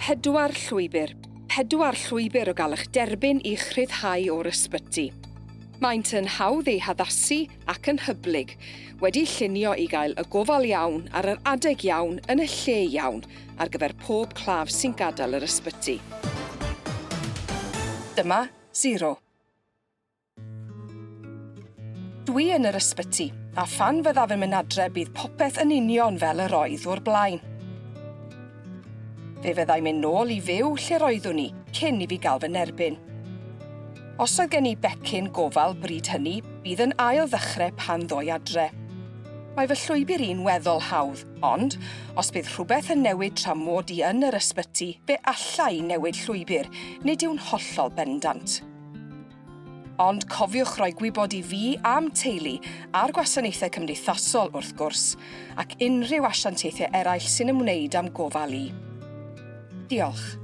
Pedwar llwybr, pedwar llwybr o gael eich derbyn i'ch rhyddhau o'r ysbyty. Maent yn hawdd eu haddasu ac yn hyblyg, wedi llunio i gael y gofal iawn ar yr adeg iawn yn y lle iawn ar gyfer pob claf sy'n gadael yr ysbyty. Dyma Zero. Dwi yn yr ysbyty, a phan fyddaf yn mynd adre bydd popeth yn union fel yr oedd o'r blaen. Fe fyddai'n mynd nôl i fyw lle roeddwn i cyn i fi gael fy nerbyn. Os oedd gen i becyn gofal bryd hynny, bydd yn ail ddechrau pan ddoi adre. Mae fy llwybr i'n weddol hawdd, ond os bydd rhywbeth yn newid tra mod i yn yr ysbyty, fe alla i newid llwybr, nid yw'n hollol bendant. Ond cofiwch roi gwybod i fi a'm teulu a'r gwasanaethau cymdeithasol, wrth gwrs, ac unrhyw asiantaethau eraill sy'n ymwneud â'm gofal i. Diolch.